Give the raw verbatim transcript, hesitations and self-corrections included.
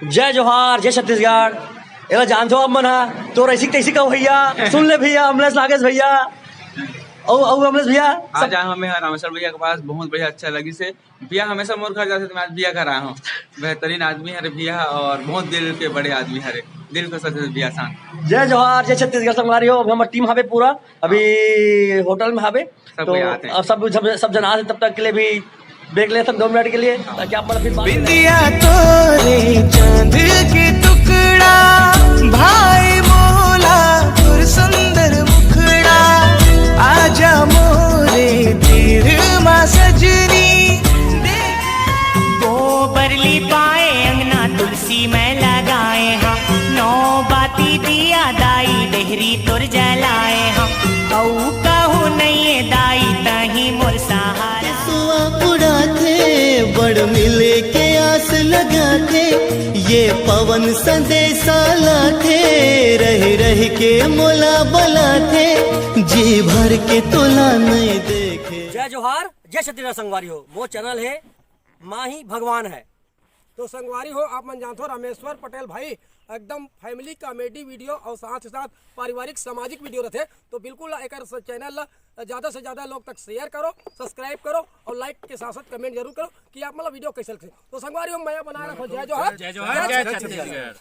जय जोहार, जय छत्तीसगढ़। एला जानथो आप मन हा, तो ऐसी तैसी का भैया, सुन ले भैया, अमलेश नागेश भैया, औ औ अमलेश भैया। आज आए हमें रामेश्वर भैया के पास, बहुत बढ़िया, अच्छा लगी से। भैया हमेशा मोर घर जाते, तो मैं आज भैया घर आया हूँ। बेहतरीन आदमी हरे भैया, और बहुत दिल के बड़े आदमी हरे, दिल खुश होते भैया सान। जय जोहार, जय छत्तीसगढ़ संगवारी हो। अभी हमार टीम हावे पूरा, अभी होटल में हावे। सब तो कोई आते हैं। अब सब सब सब जन आते, तब तक के लिए भी ब्रेक लेते हैं दो मिनट के लिए, ताकि आप मतलब फिर बात करें। बिंदिया तोरे चांद के टुकड़ा, भाई मोला तोर सुंदर मुखड़ा, आजा मोरे तीर मा सजनी। गोबर लिपाए अंगना तुलसी मैं लगाए हाँ, नौ बाती दिया दाई डेहरी तोर जलाए हाँ, अऊ कहूँ नहीं दाई तही मोर सहारा। सुआ उड़ाथे, बड़ मिले के आस लगाथे, ये पवन संदेशा लाथे, रह रह के मोला बलाथे, जी भर के तोला नहीं देखे। जय जोहार, जय छत्तीसगढ़ संगवारी हो। वो चैनल है माही भगवान है। तो संगवारी हो, आप मन जानथो रामेश्वर पटेल भाई एकदम फैमिली कॉमेडी वीडियो और साथ ही साथ पारिवारिक सामाजिक वीडियो रथे। तो बिल्कुल एकर स- चैनल ला ज्यादा से ज्यादा लोग तक शेयर करो, सब्सक्राइब करो और लाइक के साथ साथ कमेंट जरूर करो कि आप मतलब वीडियो कैसे लगथे। तो संगवारी हो, मया बनाए रखो। जय जोहार, जय जोहार, जय छत्तीसगढ़।